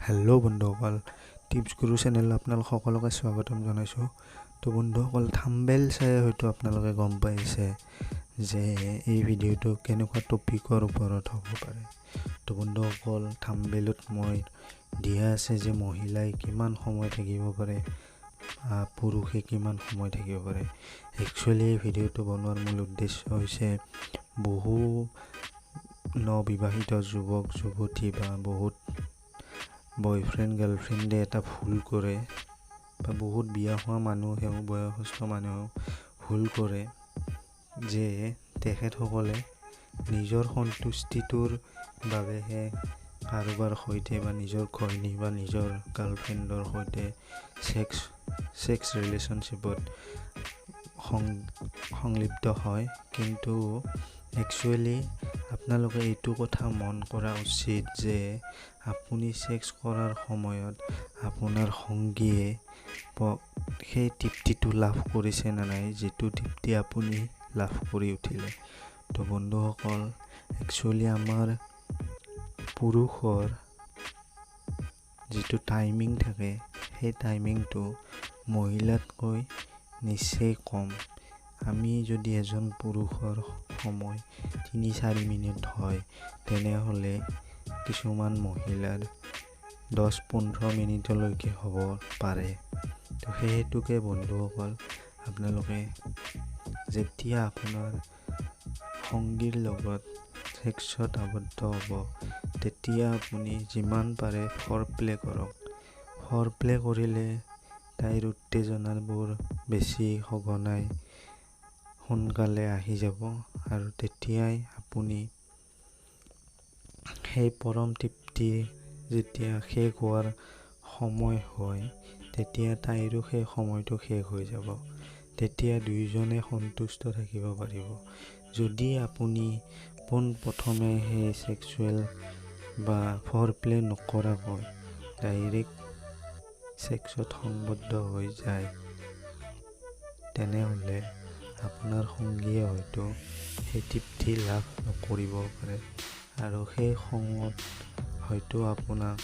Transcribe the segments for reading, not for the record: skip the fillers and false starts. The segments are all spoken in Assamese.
হেল্ল' বন্ধুসকল, টিপছ গুৰু চেনেলত আপোনালোক সকলোকে স্বাগতম জনাইছোঁ। তো বন্ধুসকল, থাম্বনেইল চাই হয়তো আপোনালোকে গম পাইছে যে এই ভিডিঅ'টো কেনেকুৱা টপিকৰ ওপৰত হ'ব পাৰে। তো বন্ধুসকল, থাম্বনেইলত মই দিয়া আছে যে মহিলাই কিমান সময় থাকিব পাৰে, পুৰুষে কিমান সময় থাকিব পাৰে। একচুৱেলি এই ভিডিঅ'টো বনোৱাৰ মূল উদ্দেশ্য হৈছে বহু নবিবাহিত যুৱক যুৱতী বা বহুত বয়ফ্ৰেণ্ড গাৰ্লফ্ৰেণ্ডে এটা ভুল কৰে, বা বহুত বিয়া হোৱা মানুহেও, বয়সস্থ মানুহেও ভুল কৰে যে তেখেতসকলে নিজৰ সন্তুষ্টিটোৰ বাবেহে কাৰোবাৰ সৈতে বা নিজৰ ঘৈণী বা নিজৰ গাৰ্লফ্ৰেণ্ডৰ সৈতে ছেক্স ৰিলেশ্যনশ্বিপত সংলিপ্ত হয়। কিন্তু একচুৱেলি আপোনালোকে এইটো কথা মন কৰা উচিত যে আপুনি ছেক্স কৰাৰ সময়ত আপোনাৰ সংগীয়ে সেই তৃপ্তিটো লাভ কৰিছে নে নাই, যিটো তৃপ্তি আপুনি লাভ কৰি উঠিলে। তো বন্ধুসকল, একচুৱেলি আমাৰ পুৰুষৰ যিটো টাইমিং থাকে, সেই টাইমিংটো মহিলাতকৈ নিচেই কম। আমি যদি এজন পুৰুষৰ সময় 3-4 মিনিট হয়, তেনেহ'লে কিছুমান মহিলাৰ 10-15 মিনিটলৈকে হ'ব পাৰে। তো সেই হেতুকে বন্ধুসকল, আপোনালোকে যেতিয়া আপোনাৰ সংগীৰ লগত ছেক্সত আবদ্ধ হ'ব, তেতিয়া আপুনি যিমান পাৰে ফৰ প্লে কৰক। ফৰ প্লে কৰিলে তাইৰ উত্তেজনাবোৰ বেছি সঘনাই সোনকালে আহি যাব, আৰু তেতিয়াই আপুনি সেই পৰম তৃপ্তি যেতিয়া শেষ হোৱাৰ সময় হয়, তেতিয়া তাইৰো সেই সময়টো শেষ হৈ যাব। তেতিয়া দুয়োজনে সন্তুষ্ট থাকিব পাৰিব। যদি আপুনি পোনপ্ৰথমে সেই ছেক্সুৱেল বা ফৰ প্লে নকৰাকৈ ডাইৰেক্ট ছেক্সত সংবদ্ধ হৈ যায়, তেনেহ'লে আপোনাৰ সংগীয়ে হয়তো সেই তৃপ্তি লাভ নকৰিব পাৰে, আৰু সেই খঙত হয়তো আপোনাক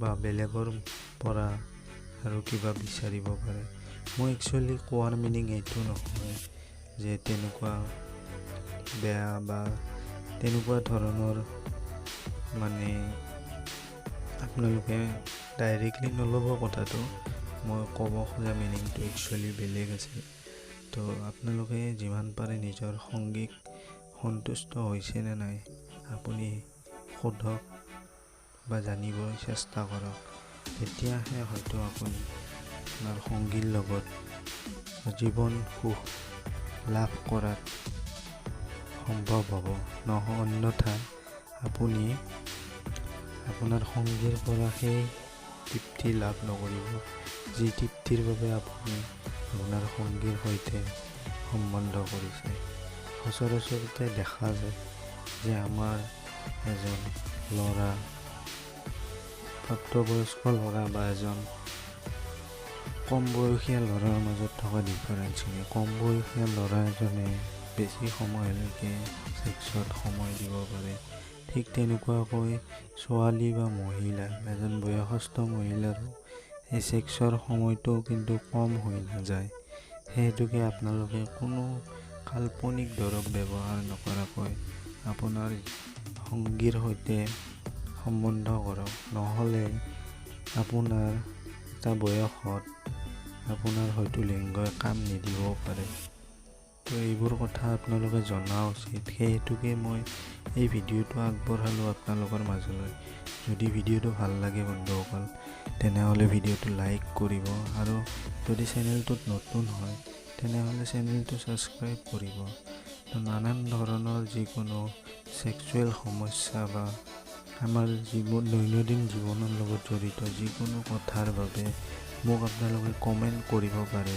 বা বেলেগৰ পৰা আৰু কিবা বিচাৰিব পাৰে। মই একচুৱেলি কোৱাৰ মিনিং এইটো নহয় যে তেনেকুৱা বেয়া বা তেনেকুৱা ধৰণৰ, আপোনালোকে ডাইৰেক্টলি নল'ব কথাটো। মই ক'ব খোজা মিনিংটো একচুৱেলি বেলেগ আছিল। তো আপোনালোকে যিমান পাৰে নিজৰ সংগীক সন্তুষ্ট হৈছে নে নাই আপুনি সোধক বা জানিব চেষ্টা কৰক। তেতিয়াহে হয়তো আপুনি আপোনাৰ সংগীৰ লগত জীৱন সুখ লাভ কৰাত সম্ভৱ হ'ব। অন্যথা আপুনি আপোনাৰ সংগীৰ পৰা সেই তৃপ্তি লাভ নকৰিব, যি তৃপ্তিৰ বাবে আপুনি আপোনাৰ সংগীৰ সৈতে সম্বন্ধ কৰিছে। সচৰাচৰতে দেখা যায় যে আমাৰ এজন ল'ৰা, প্ৰাপ্তবয়স্ক ল'ৰা বা এজন কম বয়সীয়া ল'ৰাৰ মাজত থকা ডিফাৰেঞ্চখিনি। কম বয়সীয়া ল'ৰা এজনে বেছি সময়লৈকে ছেক্সত সময় দিব পাৰে। ঠিক তেনেকুৱাকৈ ছোৱালী বা মহিলা, এজন বয়সস্থ মহিলাৰো এই ছেক্সৰ সময়টো কিন্তু কম হৈ নাযায়। সেই হেতুকে আপোনালোকে কোনো কাল্পনিক দৰৱ ব্যৱহাৰ নকৰাকৈ আপোনাৰ সংগীৰ সৈতে সম্বন্ধ কৰক, নহ'লে আপোনাৰ এটা বয়সত আপোনাৰ হয়তো লিংগই কাম নিদিবও পাৰে। তো এইবোৰ কথা আপোনালোকে জনা উচিত। সেই হেতুকে মই এই ভিডিঅ'টো আগবঢ়ালোঁ আপোনালোকৰ মাজলৈ। যদি ভিডিঅ'টো ভাল লাগে বন্ধুসকল, তেনেহ'লে ভিডিঅ'টো লাইক কৰিব, আৰু যদি চেনেলটোত নতুন হয় তেনেহ'লে চেনেলটো ছাবস্ক্ৰাইব কৰিব। তো নানান ধৰণৰ যিকোনো ছেক্সুৱেল সমস্যা বা আমাৰ দৈনন্দিন জীৱনৰ লগত জড়িত যিকোনো কথাৰ বাবে মোক আপোনালোকে কমেণ্ট কৰিব পাৰে,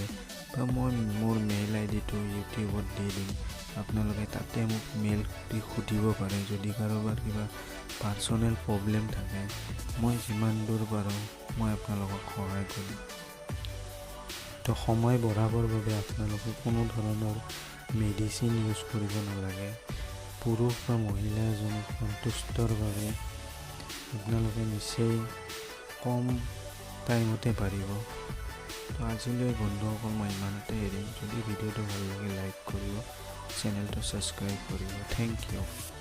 বা মই মোৰ মেইল আই ডিটো ইউটিউবত দি দিম, আপোনালোকে তাতে মোক মেইল দি সুধিব পাৰে। যদি কাৰোবাৰ কিবা পাৰ্চনেল প্ৰব্লেম থাকে, মই যিমান দূৰ পাৰোঁ মই আপোনালোকক সহায় কৰিম। তো সময় বঢ়াবৰ বাবে আপোনালোকে কোনো ধৰণৰ মেডিচিন ইউজ কৰিব নালাগে। পুৰুষ বা মহিলা এজনক সন্তুষ্টৰ বাবে আপোনালোকে নিচেই কম টাইমতে পাৰিব। তো আজিলৈ বন্ধুসকল, মই ইমানতে এৰিম। যদি ভিডিঅ'টো ভাল লাগে, লাইক কৰিব, চেনেলটো ছাবস্ক্ৰাইব কৰিব। Thank U.